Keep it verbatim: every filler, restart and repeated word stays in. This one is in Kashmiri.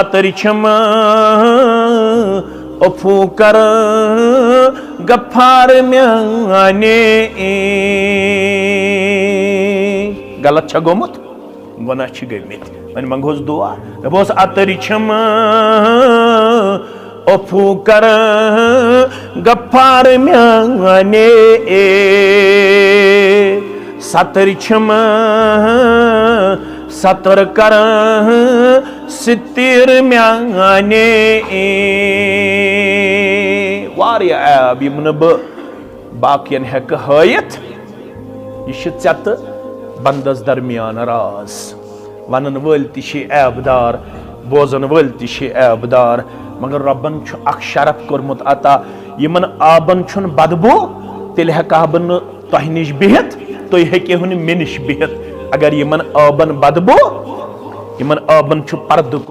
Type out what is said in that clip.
ستر چھم عفو کر غفار میانے۔ غلط چھا گوٚمُت؟ گۄناہ چھِ گٔمٕتۍ۔ وۄنۍ منٛگہوس دُعا۔ دَپہوس، ستر چھم عفو کر غفار میانے۔ ستر چھم ستر کر ستر میانے۔ واریاہ عیب یِم نہٕ بہٕ باقین ہیٚکہٕ ہٲیِتھ۔ یہِ چھِ ژےٚ تہٕ بندس درمیان راز۔ ونن وٲلۍ تہِ چھِ عیب دار، بوزن وٲلۍ تہِ چھِ عیب دار، مگر رۄبن چھُ اکھ شرف کوٚرمُت عطا۔ یِمن عٲبن چھُنہٕ بدبو، تیٚلہِ ہیٚکہٕ ہا بہٕ نہٕ تۄہہِ نِش بِہِتھ، تُہۍ ہیٚکِو نہٕ مےٚ نِش بِہِتھ۔ اگر یِمن عٲبن بدبو، یِمن عٲبن چھُ پردُک